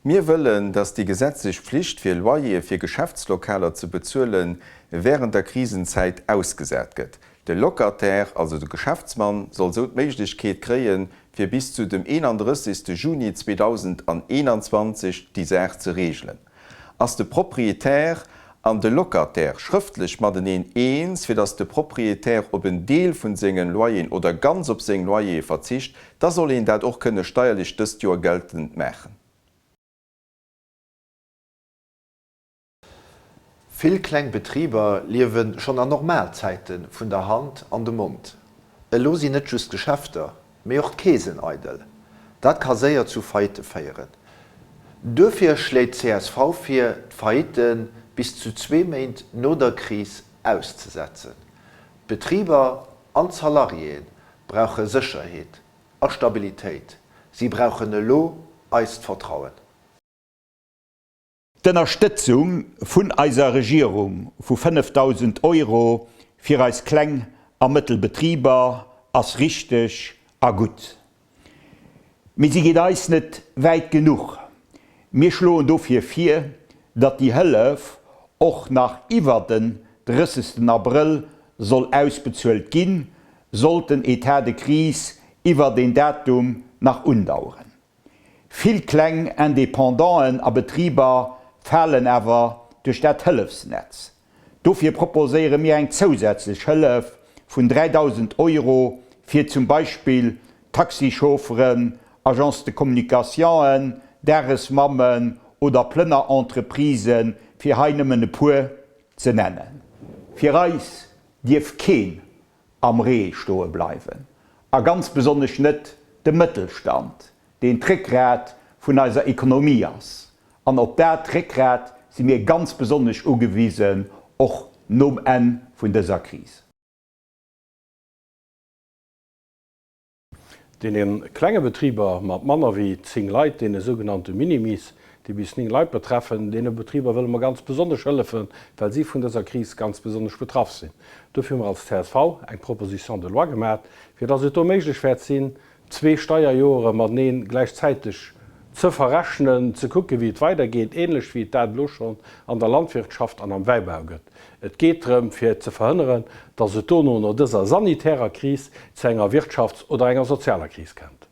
Mir wëllen, dass déi gesetzlech Pflicht fir Loyere fir Geschäftslokaler ze bezuelen während der Krisenzäit ausgesat gëtt. De Locataire, also de Geschäftsmann, soll sou d'Méiglechkeet kréien, fir bis zu dem 31. Juni 2021 déi Saach ze reegelen. Ass de Proprietär an de Locataire schrëftlech mateneen eens, fir dass de Proprietär op en Deel vun sengen Loyeren oder ganz op seng Loyere verzicht, da soll een dat och kënne steierlech dëst Joer geltend maachen. Vill kleng Betriber liewe schonn an Normalzäite vun der Hand an de Mond. Elo sinn net just d'Geschäfter, mee och d'Keesen eidel. Dat ka séier zu Faillitte féieren. Duerfir schléit csv vir, d'Faillitte bis zu zwee Méint no der Kris auszesetzen. D'Betriber an d'Salariéë brauche Sécherheet a Stabilitéit. Si brauchen elo eist Vertrauen. D'Ënnerstëtzung vun eiser Regierung vu 5.000 Euro fir eis kleng a mëttel Betriber ass richteg a gutt. Mee si geet eis net wäit genuch. Mir schloen dofir vir, datt déi Hëllef och nach iwwer den 30. Abrëll soll ausbezuelt ginn, sollt den Etat de crise iwwer deen Datum nach undaueren. Vill kleng Independanten a Betriber falen awer duerch dat Hëllefsnetz. Dofir proposéiere mir eng zousätzlech Hëllef vun 3.000 Euro fir zum Beispill Taxichaufferen, Agences de communicationen, Dagesmammen oder Plënnerentreprisen, fir hei nëmmen e puer ze nennen. Fir eis dierf keen am Ree stoe bleiwen, a ganz besonnesch net de Mëttelstand, deen d'Réckgrat vun eiser Ekonomie ass. An op dat Réckgrat si mir ganz besonnesch ugewisen, och nom Enn vun dëser Kris. Deene klenge Betriber mat manner wéi 10 Leit, deene sougenannte Minimis, déi bis 9 Leit betreffen, deene Betriber wëlle mer ganz besonnesch hëllefen, well si vun dëser Kris ganz besonnesch betraff sinn. Dofir hu mer als csv eng Proposition de loi gemat, fir dass et do méiglech wäert sinn, zwee Steierjoere matenee gläichzäiteg ze verrechnen, ze kucken, wéi et weidergeet, ähnlech wéi et dat elo schonn an der Landwirtschaft an am Wäibau gëtt. Et geet drëm, fir ze verhënneren, dass et dono, no dëser sanitärer Kris, zu enger Wirtschafts oder enger sozialer Kris kënnt.